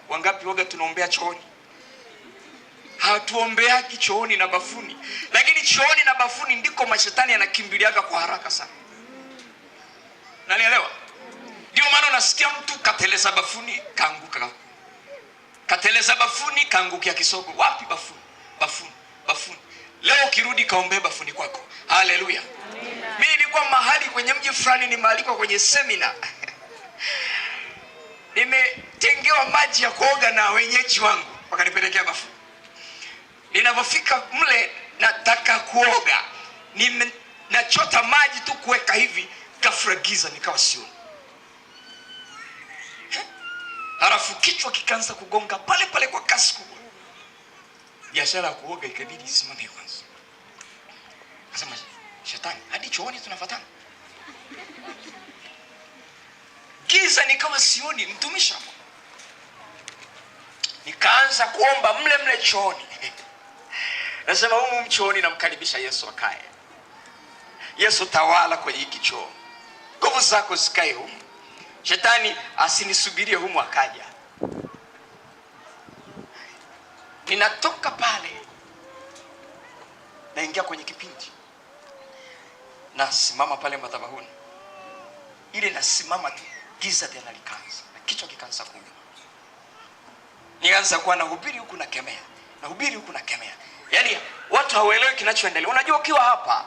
Wangapi waga tunaombea chooni? Hatuombeaki chooni na bafuni, lakini chooni na bafuni ndiko mashetani yanakimbiliaga kwa haraka sana. Nanielewa? Ndio maana unasikia mtu kateleza bafuni kaanguka, kateleza bafuni kaangukia kisogo. Wapi? Bafuni, bafuni, bafuni. Leo ukirudi kaombee bafuni kwako. Haleluya! Mimi nilikuwa mahali kwenye mji fulani, nimealikwa kwenye semina nimetengewa maji ya kuoga na wenyeji wangu, wakanipelekea bafuni. Ninavyofika mle nataka kuoga, nachota maji tu kuweka hivi, ghafla giza nikawa sioni, halafu kichwa kikaanza kugonga pale pale kwa kasi kubwa. Biashara ya kuoga ikabidi isimame kwanza. Kasema shetani, hadi chooni tunafatana. Giza nikawa sioni, mtumishi hapo. Nikaanza kuomba mle mle chooni. Nasema humu mchooni namkaribisha Yesu akae. Yesu tawala kwenye hiki choo, nguvu zako zikae humu, shetani asinisubirie humu akaja. Ninatoka pale naingia kwenye kipindi, nasimama pale madhabahuni, ile nasimama tu, giza tena likaanza na kichwa kikaanza kuuma. Nikaanza kuwa nahubiri huku nakemea, nahubiri huku nakemea, yaani watu hawaelewi kinachoendelea. Unajua, ukiwa hapa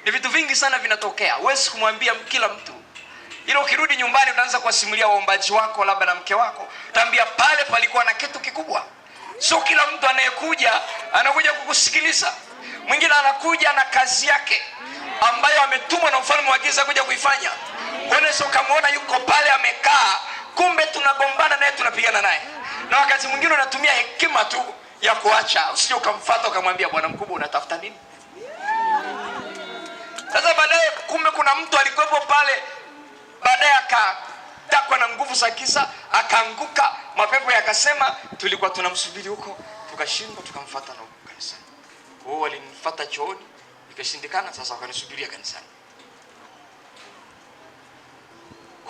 ni vitu vingi sana vinatokea, huwezi kumwambia kila mtu, ila ukirudi nyumbani utaanza kuwasimulia waombaji wako, labda na mke wako, utaambia pale palikuwa na kitu kikubwa. Sio kila mtu anayekuja anakuja kukusikiliza. Mwingine anakuja na kazi yake ambayo ametumwa na mfalme wa giza kuja kuifanya. Unaweza ukamwona yuko pale amekaa, kumbe tunagombana naye, tunapigana naye, na wakati mwingine unatumia hekima tu ya kuacha, usije ukamfuata ukamwambia bwana mkubwa, unatafuta nini? Sasa baadaye, kumbe kuna mtu alikuwepo pale, baadaye akatakwa na nguvu za giza akaanguka, mapepo yakasema tulikuwa tunamsubiri huko, tukashindwa, tukamfuata na huko kanisani. Kwa hiyo walimfuata chooni, ikashindikana, sasa wakanisubiria kanisani.